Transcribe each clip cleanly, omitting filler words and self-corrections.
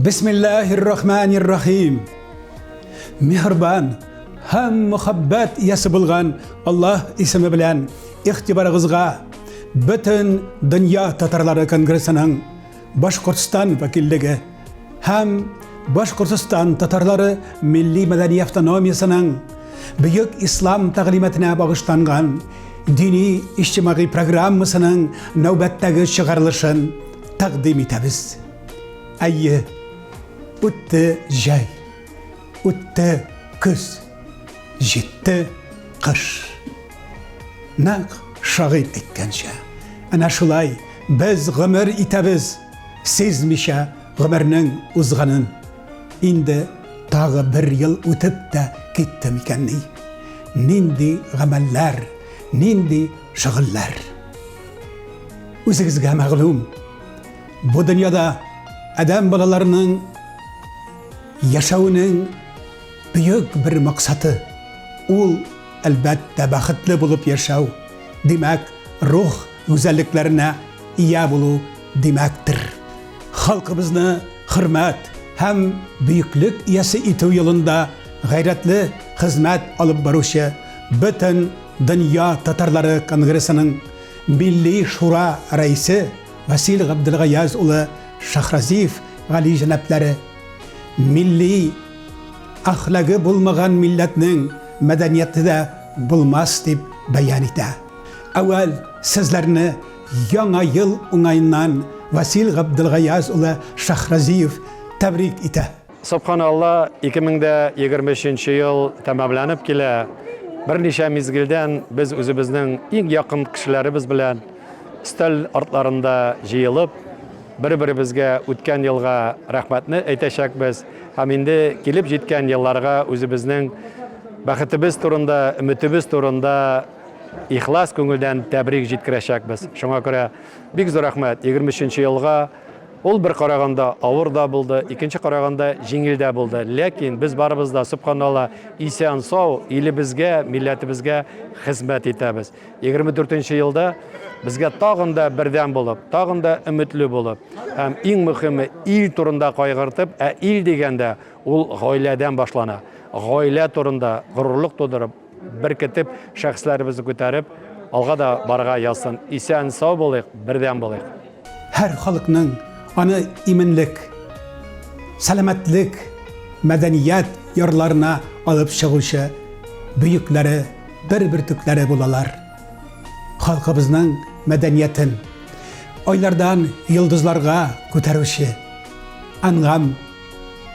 Бисмиллаһир-рахманир-рахим. Миһербан һәм мөхәббәт иясе булган Аллаһ исеме белән игътибарыгызга бөтен дөнья татарлары конгрессының Башкортстан вәкиллеге һәм Башкортстан татарлары милли-мәдәни автономиясенең бөек ислам тәгълиматына багышланган дини иҗтимагый программасының нәүбәттәге чыгарылышын тәкъдим итәбез. Әйе, үтте җәй, үтте көз, җитте кыш. Нәкъ шагыйрь әйткәнчә, әнә шулай без гомер итәбез, сизмичә гомернең узганын. Инде тагы бер ел үтеп тә китте микәнни? Нинди гамәлләр, нинди шөгыльләр? Үзегезгә мәгълүм, бу дөньяда адәм балаларының яшәвенең бөек бер максаты ул, әлбәттә, бәхетле булып яшәү, димәк, рух гүзәллекләренә ия булу димәктер. Халкыбызны хөрмәт һәм бөеклек иясе итү юлында гайрәтле хезмәт алып баручы бөтен дөнья татарлары конгрессының Милли шура рәисе Васил Габделгаяз улы Шахразиев гали җәнаплары милли әхлагы булмаган милләтнең мәдәнияте дә булмас дип бәян итә. Әүвәл сезләрне Яңа ел уңаеннан Васил Габделгаяз улы Шахразиев тәбрик итә. Собханалла, 2023 ел тәмамланып килә. Берничә мизгелдән без үзебезнең иң якын кешеләребез белән өстәл артларында җыелып, бер-беребезгә үткән елга рәхмәтне әйтәчәкбез һәм инде килеп җиткән елларга үзебезнең бәхетебез турында, өметебез турында ихлас күңелдән тәбрик җиткерәчәкбез. Шуңа күрә бик зур рәхмәт 23 елга. Ул бер караганда авыр да булды, икенче караганда җиңел дә булды. Ләкин без барыбыз да, сөбханалла, исән-сау, илебезгә, милләтебезгә хезмәт итәбез. 24 елда безгә тагын да бердәм булып, тагын да өметле булып һәм иң мөхиме ил турында кайгыртып, ә ил дигәндә ул гаиләдән башлана. Гаилә турында горурлык тудырып, беркетеп, шәхесләребезне күтәреп, алга да барырга язсын. Исән-сау булыйк, бердәм булыйк. Һәр халыкның аны иминлек, сәламәтлек, мәдәният ярларына алып чыгучы бөекләре, бер бөртекләре булалар. Халкыбызның мәдәниятен айлардан йолдызларга күтәрүче Әнгам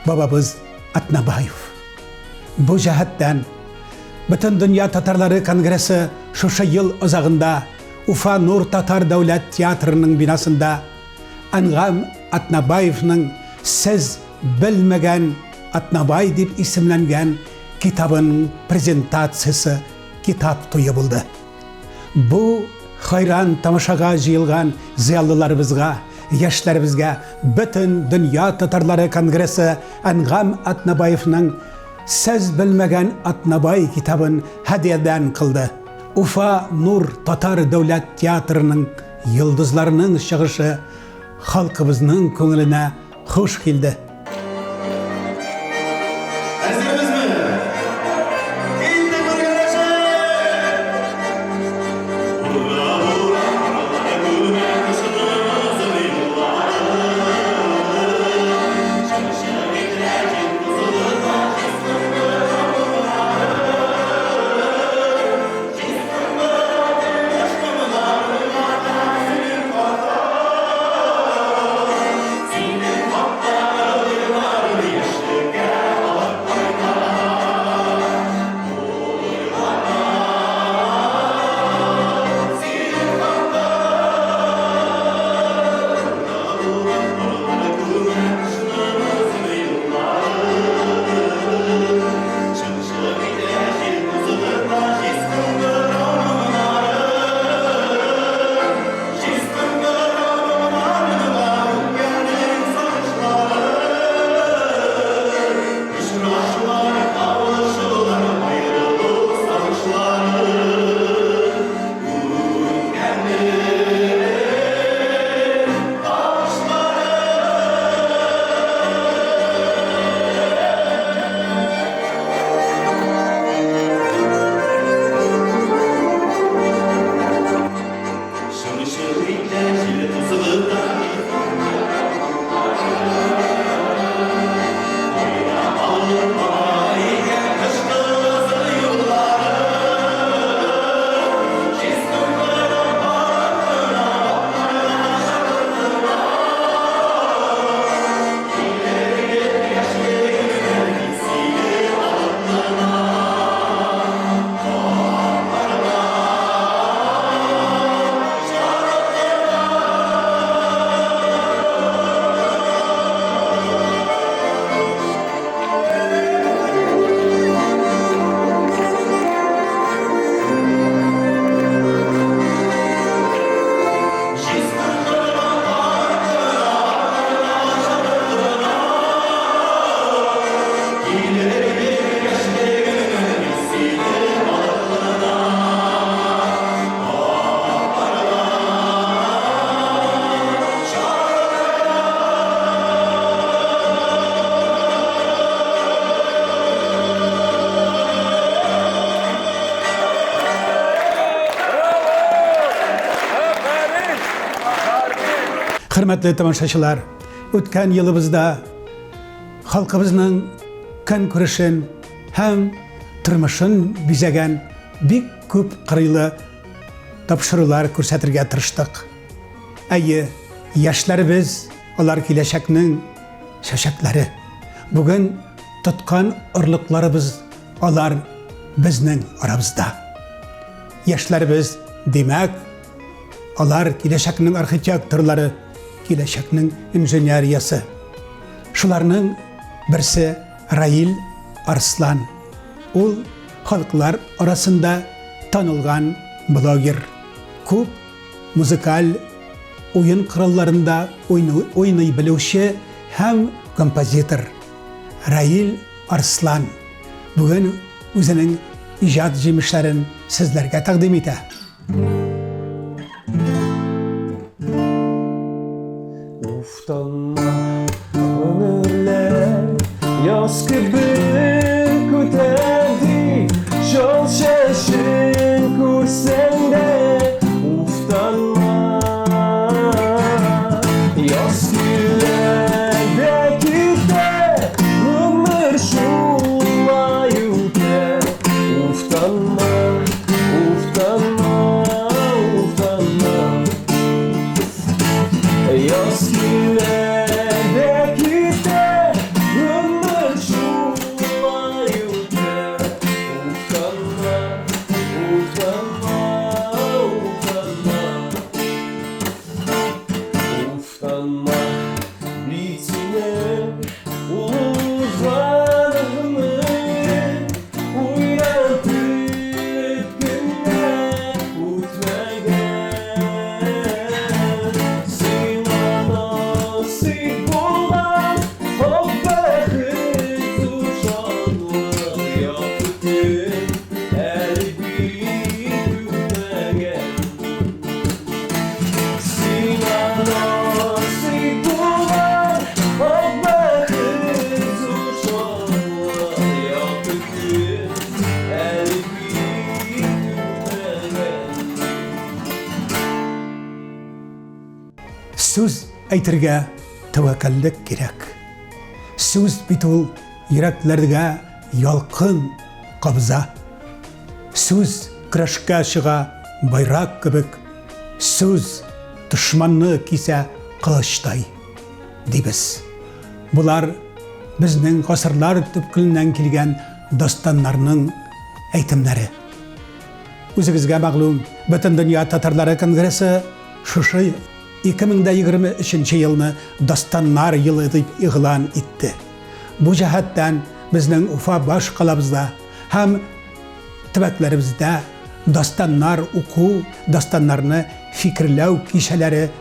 бабабыз Атнабаев. Бу җәһәттән Бөтендөнья татарлары конгрессы шушы ел азагында Уфа Нур татар дәүләт театрының бинасында Әнгам Атнабаевның Сез белмәгән Атнабай дип исемләнгән китабының презентациясе, китап туе булды. Бу хайран тамашага җыелган зыялыларыбызга, яшьләребезгә бөтен дөнья татарлары конгрессы Әнгам Атнабаевның Сез белмәгән Атнабай китабын һәдиядән кылды. Уфа Нур татар дәүләт театрының йолдызларының чыгышы халкыбызның күңеленә хуш килде. Хөрмәтле тамашачылар, үткән елыбызда халкыбызның көнкүрешен һәм тормышын бизәгән бик күп кырыйлы тапшырулар күрсәтергә тырыштык. Әйе, яшьләребез, алар киләчәкнең чәчәкләре. Бүген тоткан орлыкларыбыз алар безнең арабызда. Яшьләребез, димәк, алар киләчәкнең архитекторлары, киләчәкнең инженериясе. Шуларның берсе Раил Арслан. Ул халыклар арасында танылган блогер. Күп музыкаль уен коралларында уйный белүче һәм композитор. Раил Арслан бүген үзенең иҗат җимешләрен сезләргә тәкъдим итә. Уфтанма, гомерләр яз кебек үтә ди, Чал чәчен күрсәң дә, уфтанма. Яз килә дә китә, гомер шулай үтә, Уфтанма, уфтанма, уфтанма. Яз килә дә китә, гомер шулай үтә. Уфтанма, уфтанма, уфтанма. Уфтанма, бит синең узган гомер, уйнап көлеп кенә үтмәгән. Сиңа насыйп булган ак бәхет, зур шатлык, якты көн әле бик үтмәгән. Сиңа насыйп булган ак бәхет, зур шатлык, якты көн әле бик үтмәгән. Сүз әйтергә тәвәккәллек кирәк. Сүз бит ул йөрәкләргә ялкын кабыза. Сүз көрәшкә чыга байрак кебек, сүз дошманны кисә кылычтай, дибез. Болар безнең гасырлар төпкеленнән килгән дастаннарның әйтемнәре. Үзегезгә мәгълүм, Бөтендөнья татарлары конгрессы шушы 2023 елны Дастаннар елы дип игълан итте. Бу җәһәттән безнең Уфа баш калабызда һәм төбәкләребездә дастаннар уку, дастаннарны фикерләү кичәләре,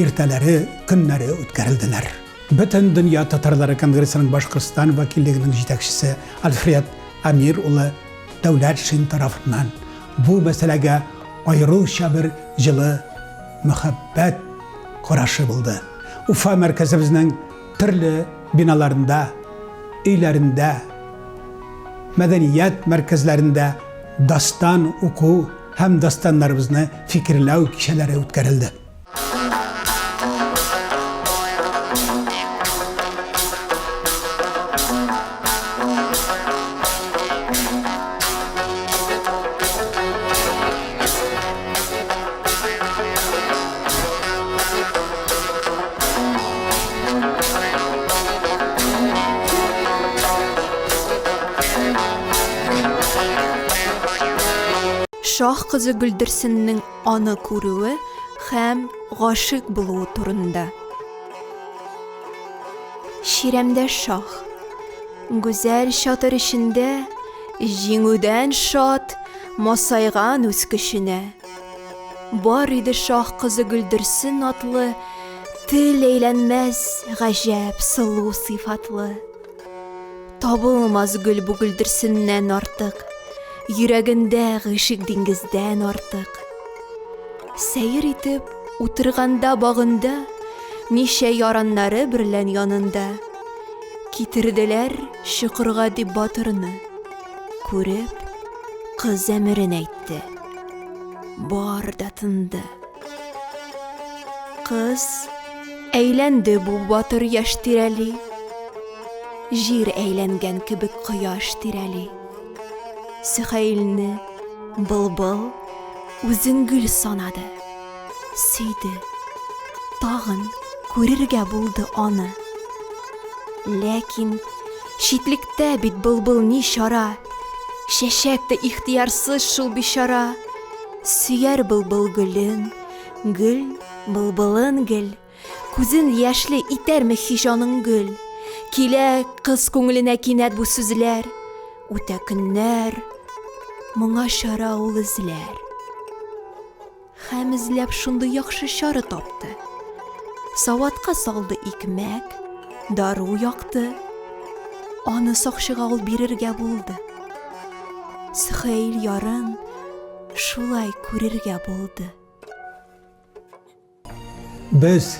иртәләре, көннәре үткәрелделәр. Бөтен дөнья татарлары конгрессының Башкортстан вәкиллегенең җитәкчесе Альфред Амир улы Дәүләтшин тарафыннан бу мәсьәләгә аеруча бер җылы мәхәббәт карашы булды. Уфа мәркәзебезнең төрле биналарында, өйләрендә, мәдәният мәркәзләрендә дастан уку һәм дастаннарыбызны фикерләү кичәләре үткәрелде. Шаһ кызы Гөлдерсеннең аны күрүе һәм гашыйк булуы турында. Чирәмдә шаһ. Гүзәл чатыр эчендә җиңүдән шат, масайган үз көченә. Бар иде шаһ кызы Гөлдерсен атлы, Тел әйләнмәс гаҗәп сылу сыйфатлы. Табылмас гөл бу Гөлдерсеннән артык, Йөрәгендә гыйшык диңгездән артык. Сәер итеп утырганда багында, Ничә яраннары берлән янында. Китерделәр чокырга дип батырны. Күреп, кыз әмерен әйтте. Бар да тынды. Кыз. Әйләнде бу батыр яшь тирәли, Җир әйләнгән кебек кояш тирәли. Сөһәйлне былбыл үзен гөл санады, Сөйде, тагын күрергә булды аны. Ләкин читлектә бит былбыл ни чара, Чәчәк тә ихтыярсыз шул бичара. Сөяр былбыл гөлен, гөл былбылын гел, Күзен яшьле итәрме һич аның гөл? Килә кыз күңеленә кинәт бу сүзләр, Үтә көннәр, моңа чара ул эзләр. Хәм эзләп шундый яхшы чара тапты. Саватка салды икмәк, дару якты. Аны сакчыга ул бирергә булды. Сөхәйл ярын шулай күрергә булды. Без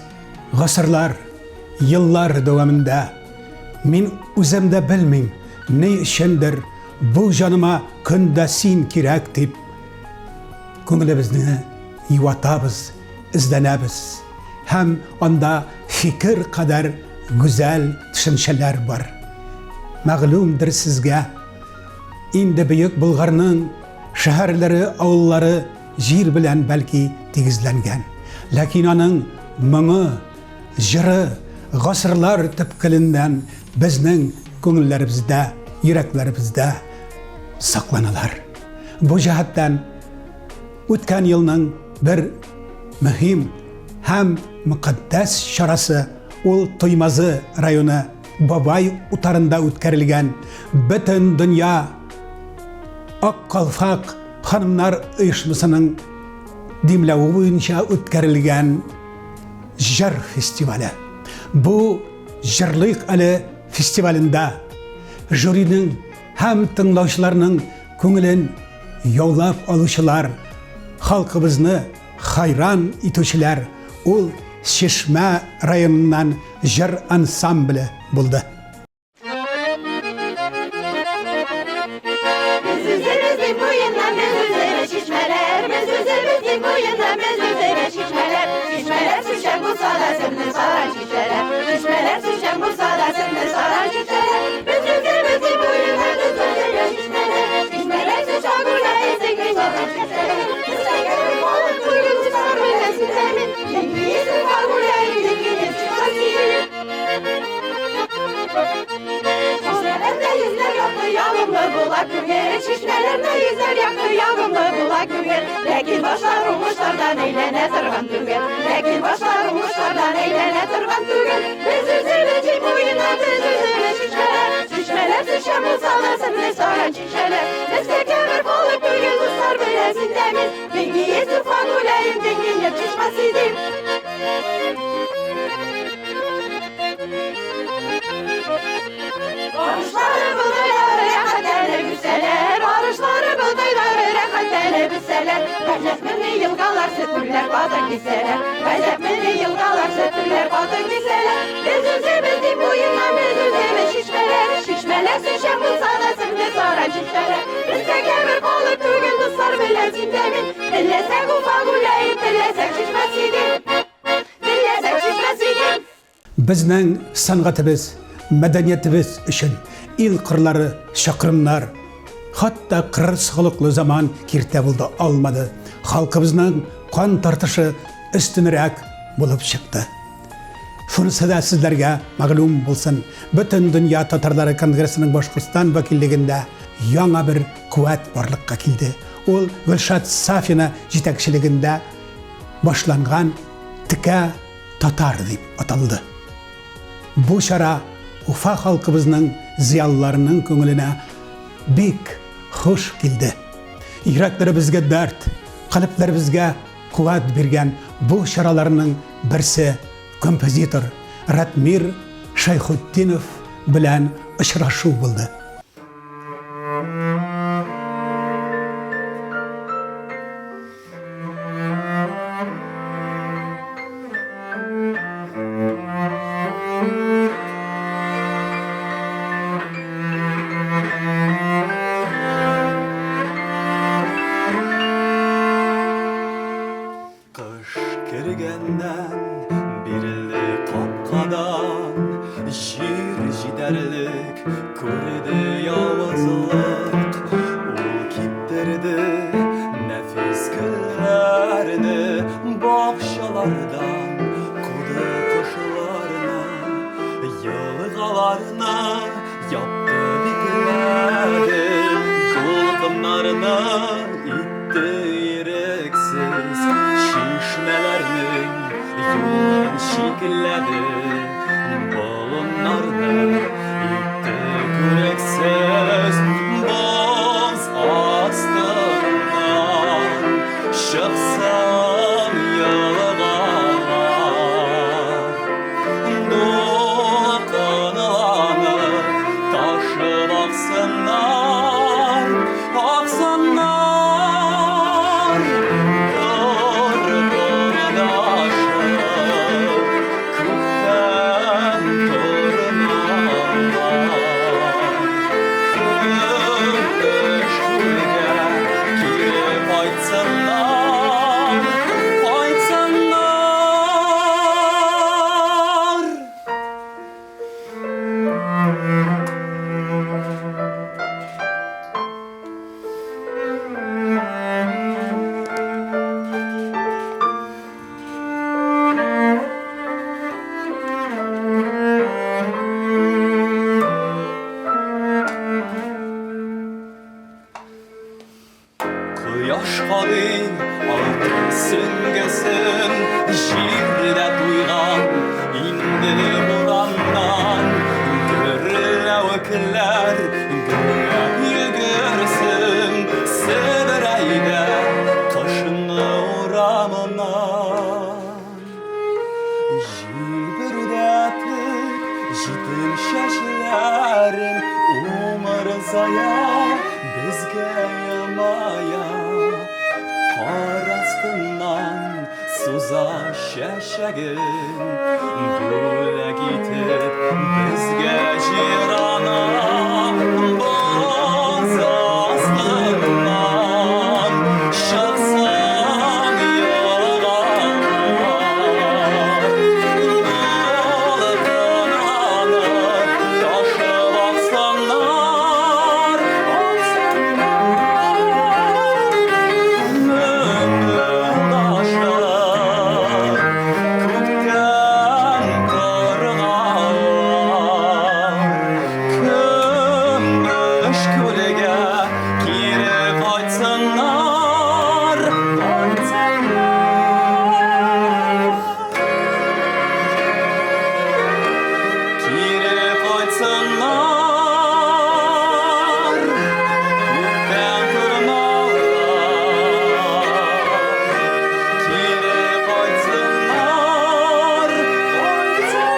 гасырлар, еллар дәвамында мин үзем дә белмим, ни өчендер бу җаныма көн дә син кирәк дип күңелебезне юатабыз, эзләнәбез. Һәм анда фикер кадәр гүзәл төшенчәләр бар. Мәгълүмдер сезгә, инде Бөек Болгарның шәһәрләре, авыллары Җир белән, бәлки, тигезләнгән. Ләкин аның моңы, җыры гасырлар төпкеленнән безнең күңелләребездә, йөрәкләребездә сакланалар. Бу җәһәттән үткән елның бер мөһим һәм мөкатдәс чарасы ул Туймазы районы Бабай утарында үткәрелгән Бөтен дөнья Ак калфак Ханымнар оешмасының димләве буенча үткәрелгән җыр фестивале. Бу Җырлыйк әле фестивалендә жюриның һәм тыңлаучыларның күңелен яулап алучылар, халкыбызны хайран итүчеләр ул Чишмә районыннан җыр ансамбле булды. Чишмәләрдә йөзләр якты, ягымлы була күңел. Чишмәләрдә йөзләр якты, ягымлы була күңел. Ләкин башлар уңышлардан әйләнә торган түгел. Ләкин башлар уңышлардан әйләнә торган түгел. Без үзебез җир буена, без үзебез чишмәләр. Чишмәләр төшә булса да, серле саран чишмәләр. Без тәкәббер халык түгел, дуслар беләсен дә мин. Диңгез туфан үләем, диңгез чишмәсе дим. Арышлары, бодайлары рәхәтләнеп үсәләр, Арышлары, бодайлары рәхәтләнеп үсәләр. Гаҗәпмени елгалар, сөтләр каты кисәләр. Гаҗәпмени елгалар, сөтләр каты кисәләр. Без үзебез дип буена, без үзебез чишмәләр. Чишмәләр сөчәк булса да, сеңле саран чишмәләр. Без тәкәббер халык түгел, дуслар белән син дә мин. Теләсәк Уфа гүләем, теләсәк чишмә сидим. Теләсәк чишмә сидим. Безнең сәнгатебез, мәдәниятебез өчен ил кырлары, чакрымнар, хатта кырыс холыклы заман киртә булды алмады. Халкыбызның кан тартышы өстенрәк булып чыкты. Шунысы да сезләргә мәгълүм булсын, Бөтен дөнья татарлары конгрессының Башкортстан вәкиллегендә яңа бер куәт барлыкка килде. Ул Гөлшат Сафина җитәкчелегендә башланган Текә татар дип аталды. Бу чара Уфа халкыбызның зыялыларының күңеленә бик хуш килде. Йөрәкләребезгә дәрт, калебләребезгә куәт биргән бу чараларның берсе композитор Ратмир Шәйхетдинов белән очрашу булды. Кыш кергәннән бирле. Баладан җир җитәрлек күрде явызлык. Ул киптерде нәфис гөлләрне бакчалардан куды кошларны, елгаларны япты бикләде, дулкыннарны итте ирексез, чишмәләрнең юлын чикләде, болыннарны итте күрексез. Боз астыннан чыксын елгалар, дулкынланып ташып аксыннар, аксыннар. Дулкындашып күктән торналар, көмеш күлгә кире кайтсыннар, кайтсыннар. Кояш кадый алтын сөңгесен, җирдә туйган инде бураннан. Гөрләвекләр гөрләп йөгерсен, Себер әйдә кышны урамыннан. Җилбердәтеп җитен чәчләрен, умырзая безгә елмая. Кар астыннан суза чәчәген, бүләк итеп безгә җир-ана. Боз астыннан чыксын елгалар, дулкынланып ташып аксыннар, аксыннар. Моңлашып күктән торгалар, көмеш күлгә кире кайтсыннар, кайтсыннар. Кире кайтсыннар, күктән торналар. Кире кайтсыннар, кайтсыннар.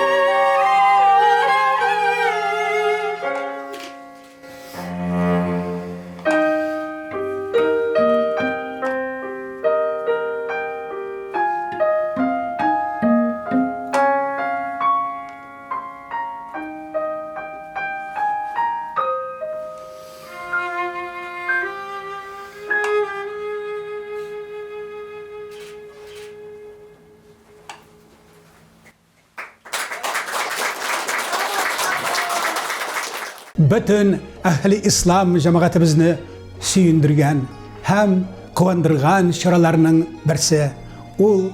Бөтен әһле ислам җәмәгатебезне сөендергән һәм куандырган чараларның берсе ул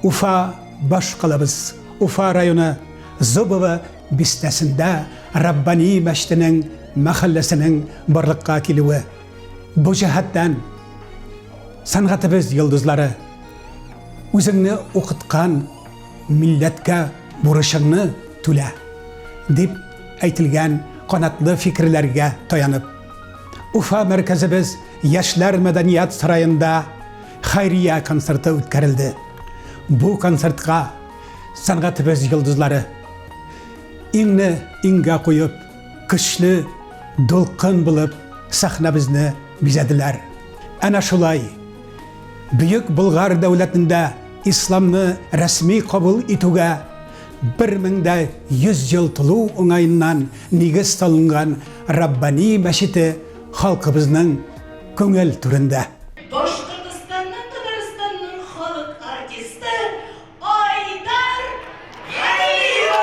Уфа башкалабыз Уфа районы Зубово бистәсендә Раббани мәчетенең мәхәлләсенең барлыкка килүе. Бу җәһәттән сәнгатебез йолдызлары үзеңне укыткан милләткә бурычыңны түлә, дип әйтелгән канатлы фикерләргә таянып, Уфа мәркәзебез Яшьләр мәдәният сараенда хәйрия концерты үткәрелде. Бу концертка сәнгатебез йолдызлары иңне иңгә куеп, көчле дулкын булып сәхнәбезне бизәделәр. Әнә шулай Бөек Болгар дәүләтендә исламны рәсми кабул итүгә 1100 ел тулу уңаеннан нигез салынган Раббани мәчете халкыбызның күңел түрендә. Башкортостанның Татарстанның халык артисты Айдар Галиев!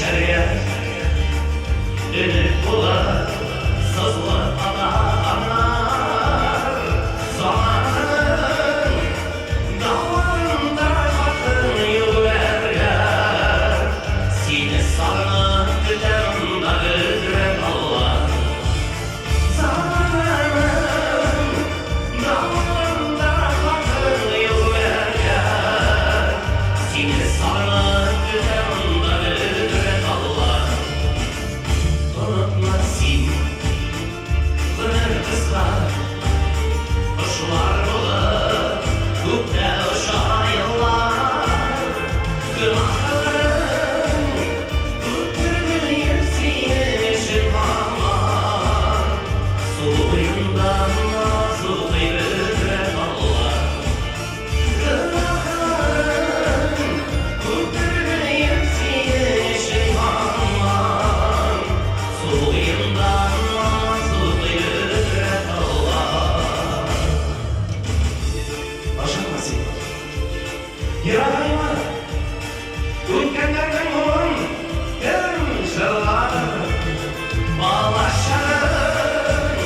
Яшәргә Өмет булып сызылып ата аңар Заманның давылында хатын йөгерергә Сине сагынып көтәм да бөдрә таллар Заманның давылында хатын йөгерергә Сине сагынып көтәм да бөдрә таллар Онытма син, гомер кыска, Кошлар булып күктә оча еллар. Гөнаһларың күптер белмим синең өчен һаман. Су буенда назлы бөдрә таллар. Гөнаһларың күптер белмим синең өчен һаман. Су буенда назлы бөдрә таллар. Ашыкма син. Ерагайма. Үткәннәрнең моңын кем җырлар? Бала чагың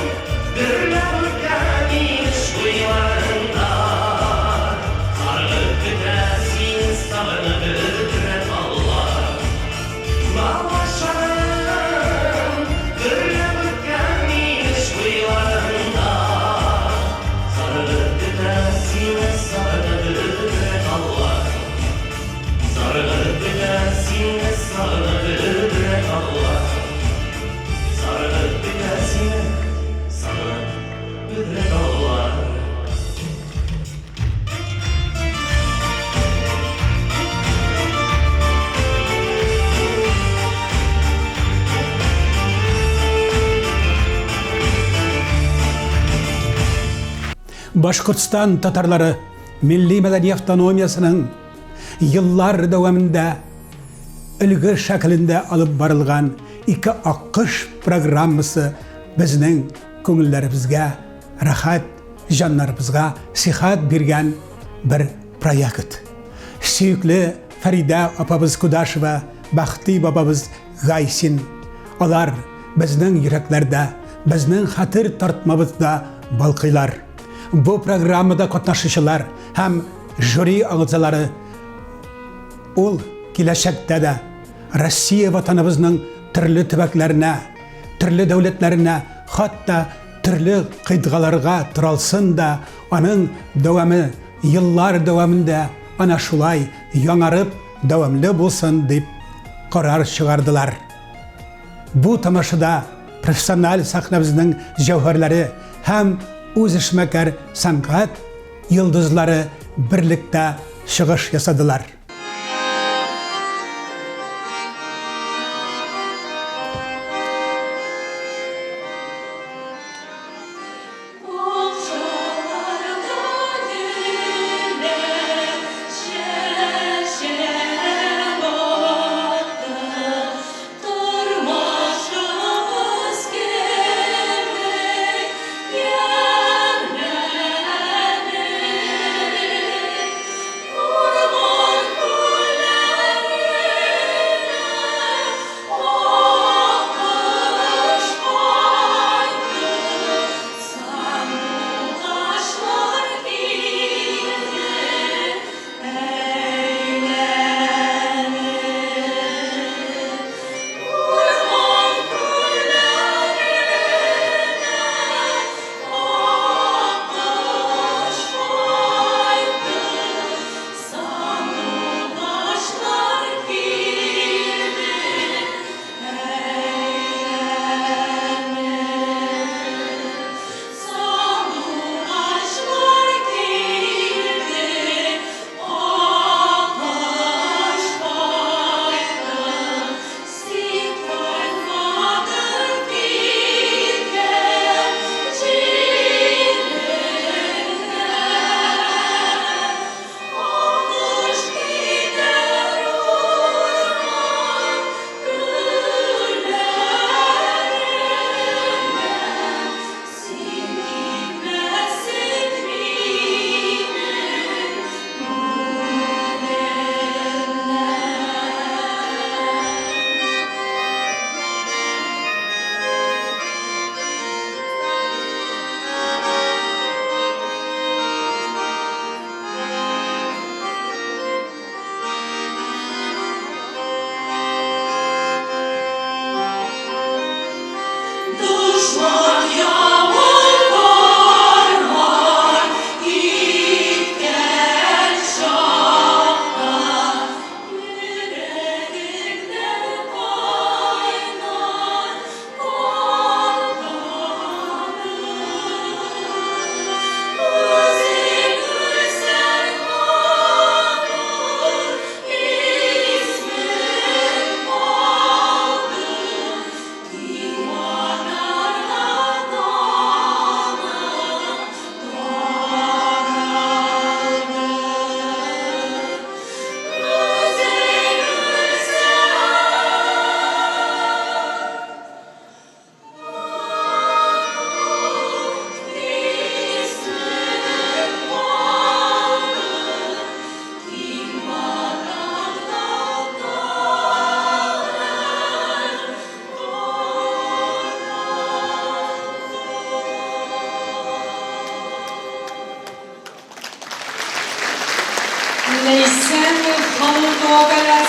гөрләп үткән инеш буйларында. Зарыгып көтә сине сагынып бөдрә таллар. Бала чагың гөрләп үткән инеш буйларында. Зарыгып көтә сине сагынып бөдрә таллар. Зарыгып көтә сине сагынып бөдрә таллар. Зарыгып көтә сине сагынып бөдрә таллар. Башкортстан татарлары милли мәдәни автономиясенең еллар дәвамында өлге шәкелендә алып барылган Ике аккош программасы безнең күңелләребезгә рәхәт, җаннарыбызга сихәт биргән бер проект. Сөекле Фәридә апабыз Кудашева, Бәхти бабабыз Гайсин, алар безнең йөрәкләрдә, безнең хәтер тартмабызда балкыйлар. Бу программада катнашучылар һәм жюри әгъзалары ул киләчәктә дә Россия ватаныбызның төрле төбәкләренә, төрле дәүләтләренә, хатта төрле кыйтгаларга таралсын да, аның дәвамы еллар дәвамында ана шулай яңарып, дәвамлы булсын дип карар чыгардылар. Бу тамашада профессиональ сәхнәбезнең җәүһәрләре һәм үзешмәкәр сәнгать йолдызлары берлектә чыгыш ясадылар. Бакчаларда гөлләр чәчәк атты, Тормышыбыз кебек ямьләнеп. Урман.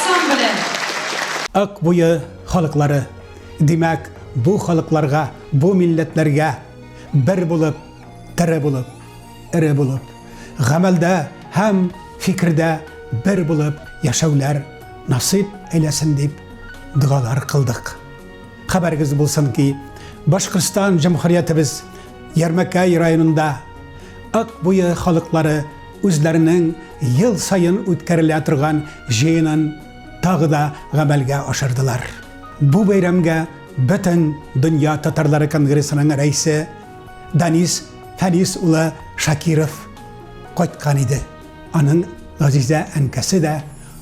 ансамбле. Ык буе халыклары, димәк, бу халыкларга, бу милләтләргә бер булып, тере булып, эре булып, гамәлдә һәм фикердә бер булып яшәүләр насыйп әйләсен дип догалар кылдык. Хәбәрегез булсын ки, Башкортстан җөмһүриятебез Ярмәкәй районында Ык буе халыклары үзләренең ел саен үткәрелә торган җыенын тагы да гамәлгә ашырдылар. Бу бәйрәмгә Бөтен дөнья татарлары конгрессының рәисе Данис Фәнис улы Шакиров кайткан иде. Аның Газизә әнкәсе дә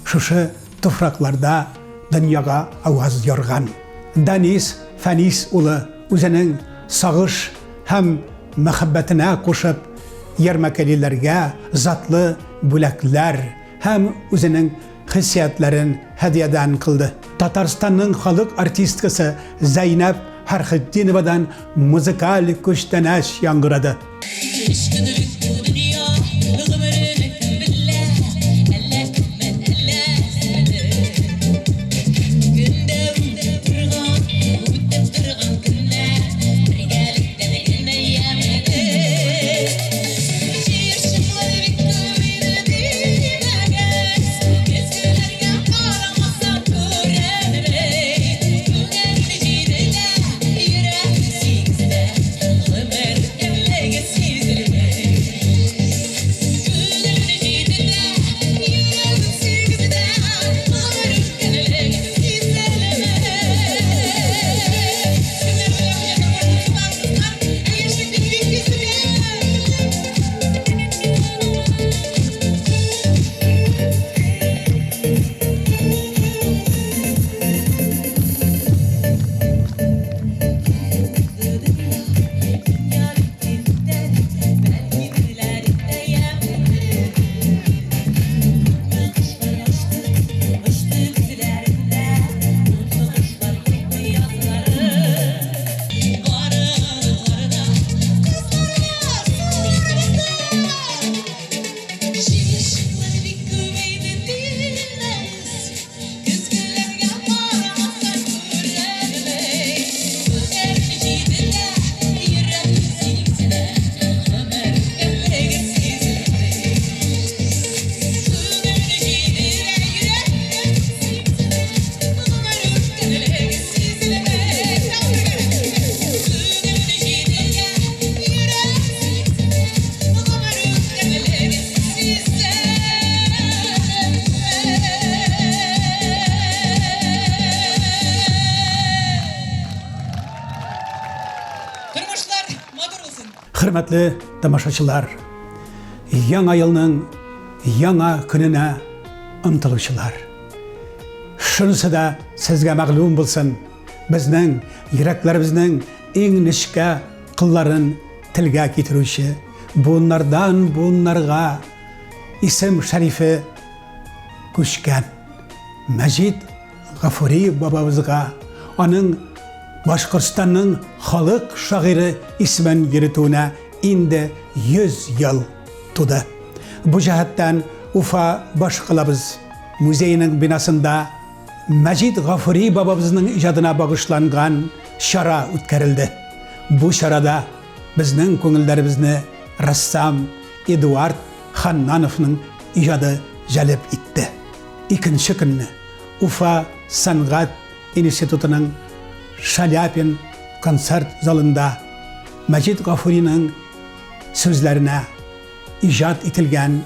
шушы туфракларда дөньяга аваз ярган. Данис Фәнис улы үзенең сагыш һәм мәхәббәтенә кушып, ярмәкәлиләргә затлы бүләкләр һәм үзенең хиссиятләрен һәдиядән кылды. Татарстанның халык артисткасы Зәйнәб Фәрхетдиновадан музыкаль күчтәнәч яңгырады. Өч көнлек бу дөнья, гомерене кем белә, әллә күпме, әллә әзме. Көн дә үтеп торган, үтеп торган көннәр, бергәлектә генә ямьле. Җыерчыклар бик күп иде димәгез, көзгеләргә карамасаң күренми. Күңелне җиде дә, йөрәк сигездә, гомер тәмлеге сизелми. Күңелне җиде дә, йөрәк сигездә, гомер үткәнлеге сизелми. Кемнәр белән уйнарга кызлар, ә яшьлек бик тиз үтә. Җыерчыклар бик күбәйде димәгез, көзгеләргә карамасаң күренми. Күңелне җиде дә, йөрәк сигездә, гомер үткәнлеге сизелми. Күңелне җиде дә, йөрәк сигездә, гомер үткәнлеге сизелми. Күңелне җиде дә, йөрәк сигездә, гомер үткәнлеге сизелми. Тормышлар матур булсын. Хөрмәтле тамашачылар, яңа елның яңа көненә омтылучылар. Шунысы да сезгә мәгълүм булсын, безнең йөрәкләребезнең иң нечкә кылларын телгә китерүче, буыннардан буыннарга исем шәрифе күчкән Мәҗит Гафури бабабызга аның Башкортстанның халык шагыйре исемен йөртүенә инде 100 ел туды. Бу җәһәттән Уфа башкалабыз музееның бинасында Мәҗит Гафури бабабызның иҗадына багышланган чара үткәрелде. Бу чарада безнең күңелләребезне рәссам Эдуард Ханнановның иҗады җәлеп итте. Икенче көнне Уфа сәнгать институтының Шаляпин концерт залында Мәҗит Гафуриның сүзләренә иҗат ителгән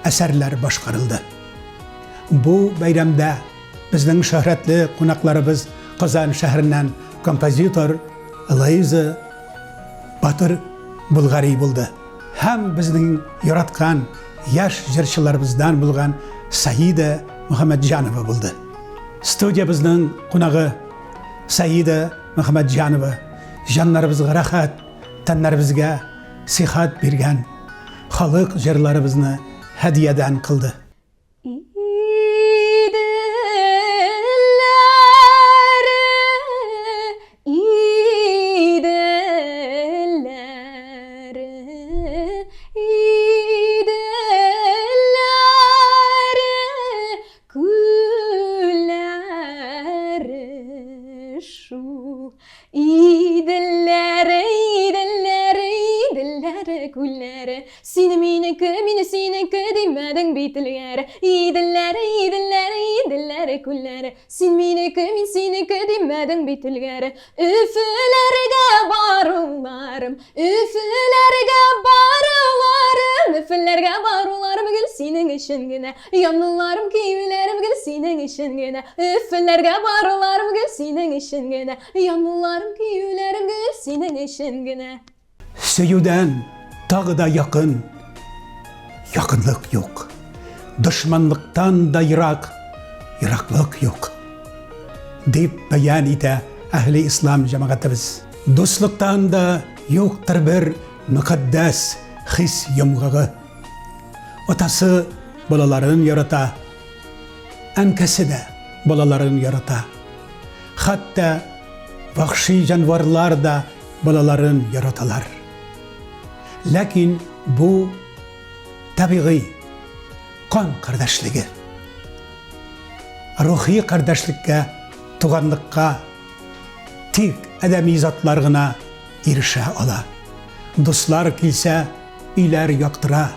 әсәрләр башкарылды. Бу бәйрәмдә безнең шөһрәтле кунакларыбыз Казан шәһәреннән композитор Луиза Батыр Булгари булды. Һәм безнең яраткан яшь җырчыларыбыздан булган Саида Мөхәммәтҗанова булды. Студиябезнең кунагы Саида Мөхәммәтҗанова җаннарыбызга рәхәт, тәннәребезгә сихәт биргән халык җырларыбызны һәдиядән кылды. Иделләре, иделләре, иделләре, күлләре. шул. Иделләре, иделләре, иделләре, күлләре, Син минеке, мин синеке димәдең бит элгәре. Иделләре, иделләре, иделләре, күлләре, Син минеке, мин синеке димәдең бит элгәре. Өфеләргә баруларым, Өфеләргә баруларым, Өфеләргә баруларым гел синең өчен генә. Януларым, көюләрем гел синең өчен генә. Өфеләргә баруларым гел синең өчен генә. Януларым, көюләрем гел синең өчен генә. Сөюдән тагы да якын якынлык юк. Дошманлыктан да ерак ераклык юк. Дип бәян итә әһле ислам җәмәгатебез. Дуслыктан да юктыр бер мөкатдәс хис йомгагы. Атасы балаларын ярата, әнкәсе дә балаларын ярата. Хәтта вахши җанварлар да балаларын яраталар. Ләкин бу табигый кан кардәшлеге. Рухи кардәшлеккә, туганлыкка тик адәми затлар гына ирешә ала. Дуслар килсә, өйләр яктыра,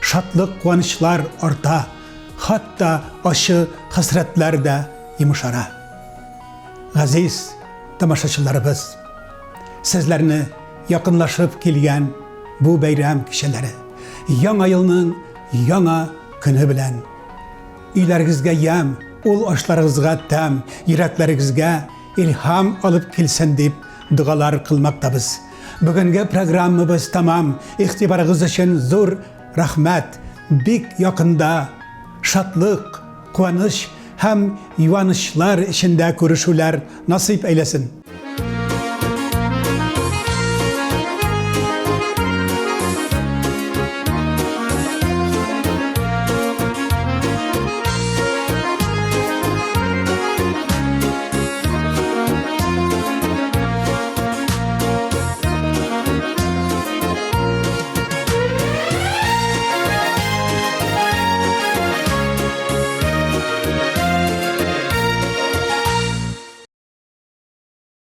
шатлык-куанычлар арта, хатта ачы хәсрәтләр дә йомшара. Газиз тамашачыларыбыз, сезләрне якынлашып килгән бу бәйрәм кичәләре, Яңа елның яңа көне белән! Өйләрегезгә ямь, ул ашларыгызга тәм, йөрәкләрегезгә илһам алып килсен дип догалар кылмактабыз. Бүгенге программабыз тәмам. Игътибарыгыз өчен зур рәхмәт. Бик якында шатлык, куаныч һәм юанычлар эчендә күрешүләр насыйп әйләсен.